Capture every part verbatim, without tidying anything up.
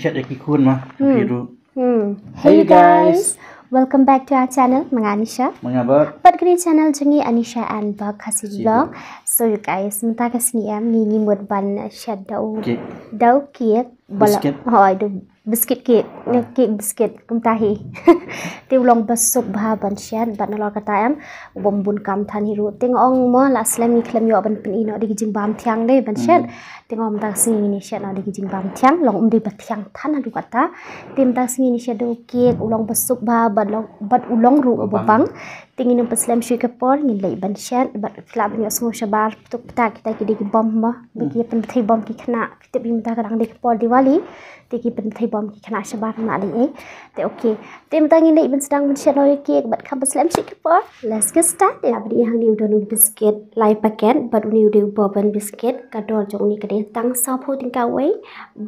Shet ïa ki khun ma. Hmm. Phi ruh. Hmm. Hey, you guys. Welcome back to our channel. Ma nga Anisha. Ma nga Bert. Pat kane channel jong ngi Anisha and Bert Khasi Vlog. So you guys, mynta ka sngi em ngi ngi mut ban shet da u. Cake. Da u cake. Biscuit. Hoi, da u biscuit cake. Ne cake biscuit kumta hi. Te u long ba suk bha ban shet, bad nalor kata em u bym bun kam than hi ruh. Te nga ong mo la slem ngi khlem ïoh ban pyni noh da ki jingbam thiang de ban shet. Te nga ong mynta ka sngi ngin shet noh da ki jingbam thiang, long um dei ba thiang than haduh katta. Te mynta ka sngi ngin shet da u cake, u long ba suk bha, bad long, bad u long ruh uba bang. Te ngin ym pynslem shuh ïa ka por, ngin leit ban shet, bad phi lah ban ïohsngew shabar, ptuk ptak kita ki dei ki bom mo, ba ki pynbthei bom ki khynnah, phi tip hi mynta ka dang dei ka por Diwali. Te ki pynbthei bom ki khynnah shabar na dei eh. Te okay. Te mynta ngin leit ban sdang ban shet noh ïa ka cake bad kham pynslem shuh ïa ka por. Let's get started. Phi lah ban ïohi hangne u don u biscuit lai packet bad une u dei u bourbon biscuit. Ka dor jong une ka dei tang sawphew tyngka uwei.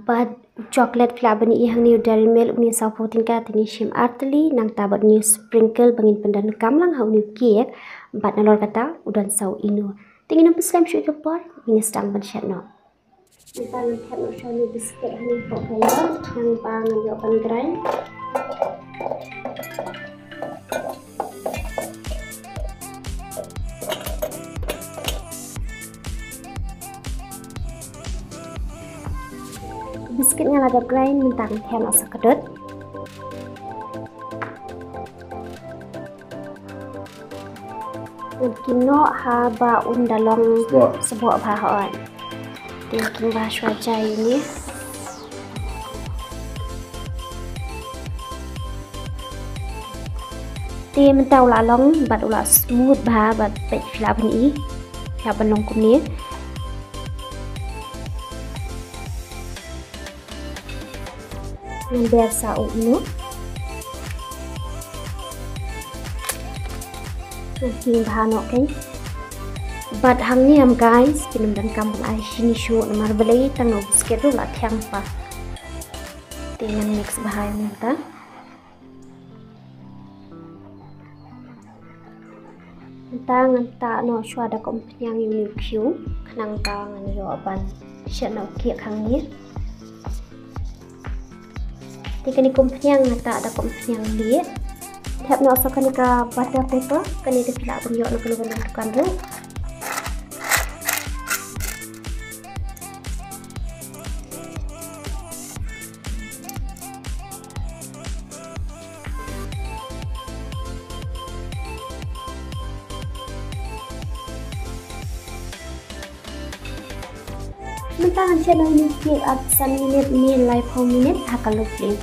Bad u chocolate phi lah ban ïohi hangne u Dairy Milk une sawphew tyngka, te ngi shim artylli, nangta bad une u sprinkle ba ngin pyndonkam lang ha une u cake. Bad nalor kata u don sa u Eno. Te ngin ym pynslem shuh ïa ka por, ngin sdang ban shet noh. Mynta ngan thep noh shuwa une u biscuit hangne hapoh ka ïa, nangta ngan ïoh ban grind. Biscuit nga la dep grind, mynta ngan thep noh sa kdut. Ngan khih noh haba un da long sboh. Sboh bha hooid. Te khih bha shuwa jai une. Te mynta u la long bad u la smooth bha bad peit phi lah ban i. Phi lah ban long kumne. Ngan ber sa u Eno. Ngan khih bha noh kein. Bad hangne em guys, phin ym donkam ban ai shini shuh namar balei tang u biscuit ruh la thiang bha. Te ngan mix bha ïa mynta. Mynta ngan tah noh shuwa da ka umphniang ïa une u khiew, khnang ba ngan ïoh ban shet noh u cake hangne. Te kane ka umphniang nga tah da ka umphniang lieh. Thep noh sa kane ka butter paper, kane te phi lah ban ïoh na kano kano ka dukan ruh. Mynta ngan shet noh une u cake ar san minit ne laiphew minit ha ka low flame.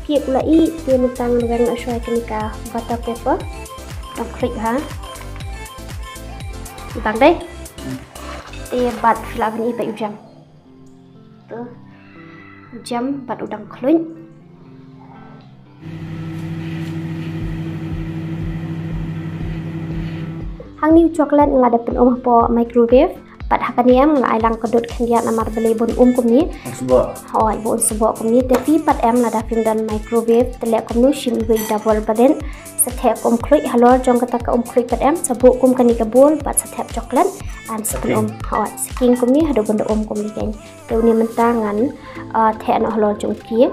Cake u la ih, te mynta ngan weng noh shuwa ïa kane ka butter paper. Dang khluit ha. Tang dei. Te bad phi lah ban i bad u jam. To. Jam bad u dang khluit. Hangne u chocolate nga la dep pynum hapoh microwave. Bad ha kane em nga la ai lang kdut khyndiat namar balei bun um kumne. Un sboh. Hooid, bun sboh kumne. Te phi pat em lada phim don microwave, te leh kumno, shim iwei i double ba rit. Sa thep ka um khluit, halor jong kata ka um khluit pat em sa buh kum kane ka bowl bad sa thep chocolate. An sa pynum. Hooid, sa king kumne haduh ban da um kumne kein. Te une mynta ngan, ah, thep noh halor jong u cake.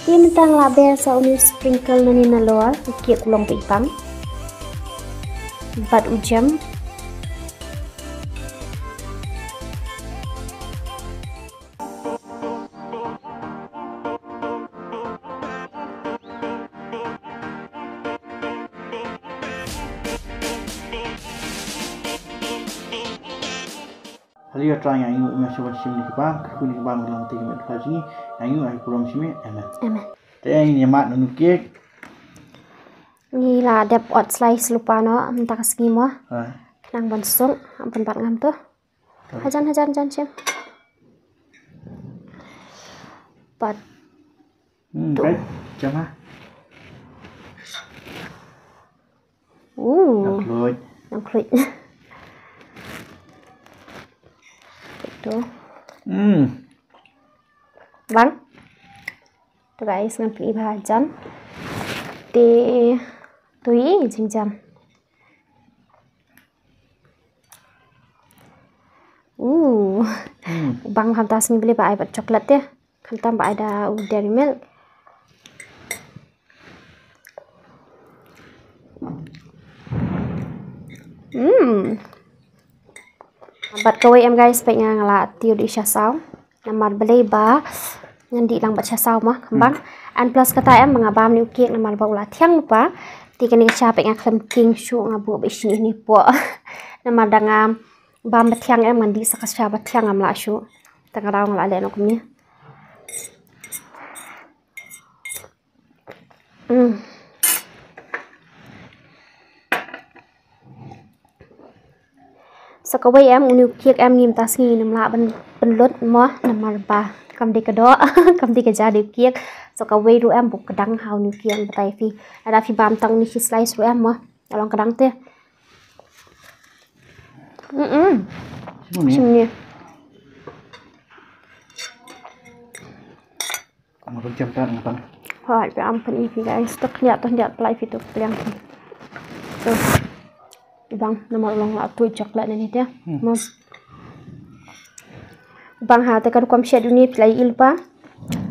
Te mynta nga la ber sa une u sprinkle nangne nalor, u cake u long beit bang. Bad u jam. Haleluya, Trai, nga ainguh ïa me sha ban shim ïa kiba, ka khun kiba, nga long te ki met pha jong ngi, nga ainguh ïa ki burom shim ïa, amen. Amen. Te ngin ïa mad noh une u cake. Ngi la dep ot slai syllupa noh mynta ka sngi mo. Ha. Khnang ban suk, ban bat ngam to. Hajan, hajan, jan shim. Pat. Hmm, tu. Peit, jam ha. Uh. Dang khluit. Dang khluit. Tu. Hmm. Bang. To guys, ngan pyni bha jam. Te to ïa i jingjam. Uh. Hmm. Bang khamtam sngi beli ba ai bad chocolate te. Khamtam ba ai da u Dairy Milk. Hmm. Bad kawei em guys, peit nga nga la tiew da i sha saw. Namar balei ba ngan dih lang bad sha saw mo, kambang. Hmm. And plus kata em ba nga bam ïa u cake namar ba u la thiang lypa. Te kane ka sha peit nga khlem king shuh, nga buh beit shini hynne poh. Namar da nga bam ba thiang em ngan dih sa ka sha ba thiang, ngam lah shuh. Te nga daw nga la leh noh kumne. Hmm. Sa kawei em, une u cake em ngim ta sngi ngim lah ban pynlut mo, namar ba kam dei ka doh, kam dei ka ja dei u cake. Sa kawei ruh em, buh kdang ha une u cake em, batai phi. Lada phi bam tang une shi slice ruh em mo. Ka long kdang te. Mm-mm. Shim ne? Shim ne. Nga pynjam ta nga tang. Hooid, phi am pyni phi guys. To khyndiat, to khyndiat, pynlait phi to pliang phi. To. Bang, namar u long la tuid chocolate ne ni te. Hmm. Mo. Bang ha, te ka rukom shet une phi la ïohi lypa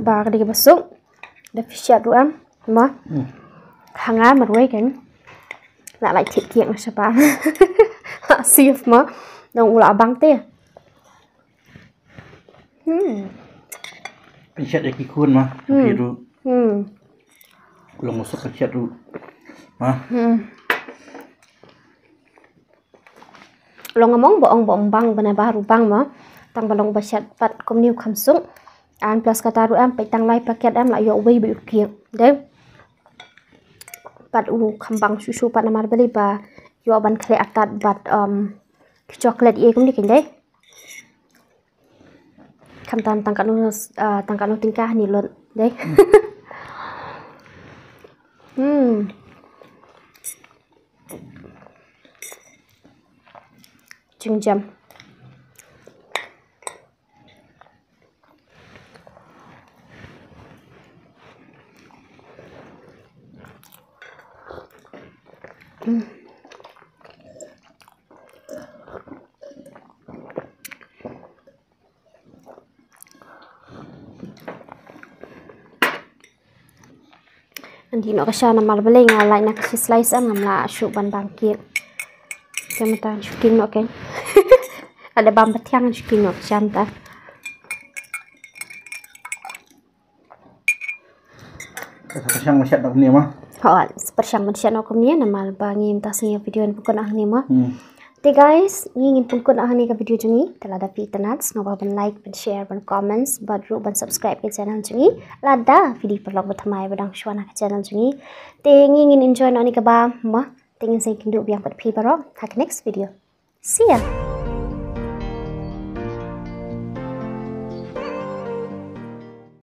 ba ka dei kaba suk. Da phi shet ruh em. Mo. Hmm. Ha nga marwei kan. La lait thied cake nga shabar. La sieve mo. Nong u la bang te. Hmm. Pynshet ïa ki khun ma. Hmm. Ki ruh. Hmm. Long suk pynshet ruh. Ma. Hmm. Long among ba ong ba ong bang, bana ba ruh bang ma. Tang ba long ba shet pat kumne u kham suk. And plus kata ruh em, peit tang lai paket em la ïoh wei ba ïoh kieng. Dei. Pat u kham bang shuh shuh pat namar balei ba ïoh ban khleh atat bad, um, ki chocolate ïa kumne kein dei. Khamtam tang katno, ah, tang katno tyngka hani lut dei. Hmm. Jingjam. Hmm. Ngan dih noh ka sha namar balei nga lait na ka shi slice em ngam lah shuh ban bam cake. Te mynta ngan shu king noh kein. Lada bam ba thiang ngan shu king noh ka sha mynta. Sa pyrshang ban shet noh kumne ma. Hooid, sa pyrshang ban shet noh kumne namar ba ngi mynta sngi ïa video ngan pynkut noh hangne ma. Hmm. Te guys, ngi ngin pynkut noh hangne ka video jong ngi. Te lada phi itynnad sngewbha ban like, ban share, ban comments bad ruh ban subscribe ka channel jong ngi. Lada phi dei paralok ba thymmai ba dang shuwa na ka channel jong ngi. Te ngi ngin enjoy noh hangne kaba ma. Te ngin sa ïakynduh biang bad phi baroh ha ka next video. See ya.